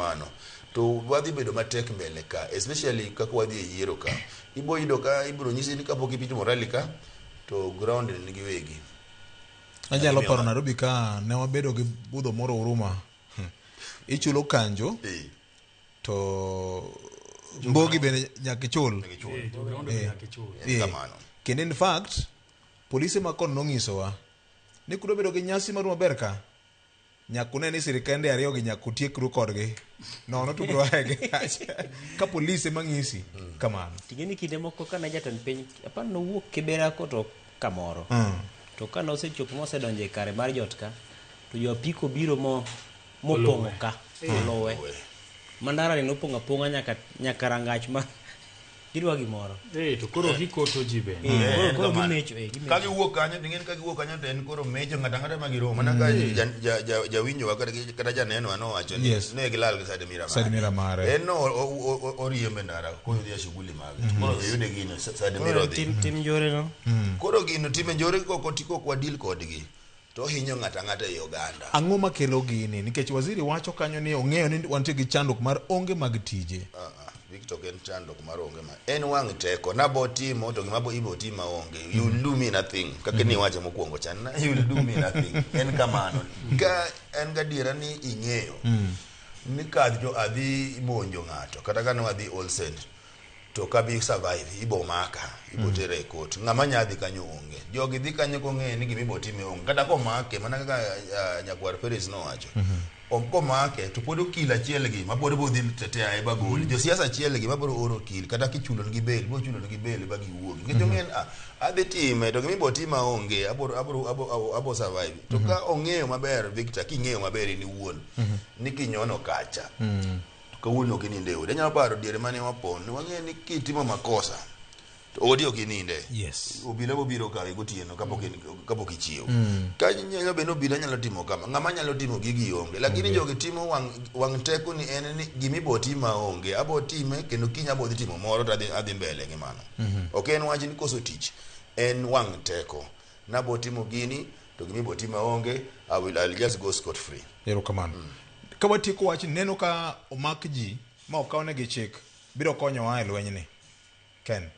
kamano to wadhi bedo matek mbele ka, especially kaka wadhi e yiero ka. Ibo yudo ka ibiro nyisi ni kapok ipitimo rally ka to ground nigi wegi. Anyalo paro Nairobi ka ne wabedo gi budho moro Huruma. Ichulo kanjo to mbogi bende nyaka ichul. Eh, jo ground be nyaka ichul. Kamano. Kendo in fact, polise ma kono nonyisowa ni kudwa bedo gi nyasi maru maber ka, nyaka une ni sirikende ariyo gi nyaka utiekru kodgi. Nono to ubiro ae gi rach. Ka polise mang'isi kamano. Ting'e ni kinde moko kane jatend piny apar nowuok Kibera koto kamoro. To kane osechopo mosedonjo e kare mar jot ka, to jo apiko biro mo mopong'o ka oluwe. Ma ndara ni nopong'o apong'a nyaka nyaka rangach ma gidwa gimoro. Eh, to koro gikoto ji bende. Eh, koro En koro kamano. gimecho eh, gimecho. Ka giwuok kanyo to ing'eni ka giwuok kanyo to en koro mecho ng'ato ang'ata ma giromo mana ka jawinjowa kata janenowa nowacho ni ne gilal gi side mirror Side mirror mare. En no oriembe ndara koro odhi e shughuli mage. Koro oyude gino side mirror odhi. Tim tim njore no. Koro gino time njore kok oti kok wadil kodgi to ohinyo ng'ato ang'ata ei oganda. Ang'o makelo gini? Nikech waziri wacho kanyo ni ong'eyo ni wantie gi chandruok mar onge mag tije. Ah, ah, Victor ok en chandruok mar onge ma en wang' teko nabo timo to gima bo ibo tim maonge you will do me nothing kaka ni wacho mokwongo cha na you will do me nothing en kamano ka en gadiera ni ing'eyo ni ka jo adhi monjo ng'ato kata ka ne wadhi All Saint to kabi survive ibo maka ibo tera e court ng'ama nya dhi kanyo onge jogi dhi kanyo kong'eyo ni gima ibo time onge kata komake mana kaka nyakwar Peres nowacho komake to pod okil achiel gi ma pod bo dhi tetea e bagoli josiasa achiel gi ma biro oro okil kata kichulo nigi bail bo chulo nigi bail ba giwuogi nikech ong'eyo ni, ah, adhi time to gima ibo tima onge abo abo abo abo survive to ka ong'eyo maber Victor king'eyo maber in iwuon ni kinyono kacha to kawuono ok ininde e odi. Anyalo paro diere mane wapon, ne wang'eyo ni kitimo makosa to odi ok ininde. Obila bobiro kawi gotieno kapok kapok ichiew. Ka nyalo bedo ni obila nyalo timo kama, ng'ama nyalo timo gigi onge. Lakini jogi timo wang' wang' teko ni en ni gima ibo tima onge. Abo time kendo kiny abo dhi timo moro to adhi adhi mbele gi mano. Ok en wach ni koso tich, en wang' teko. Nabo timo gini to gima ibo tima onge, I'll just go scot free. Erokamano. Ka watieko wach neno ka omak ji ma okawnegi chik biro konyowa e lwenyni. Ken.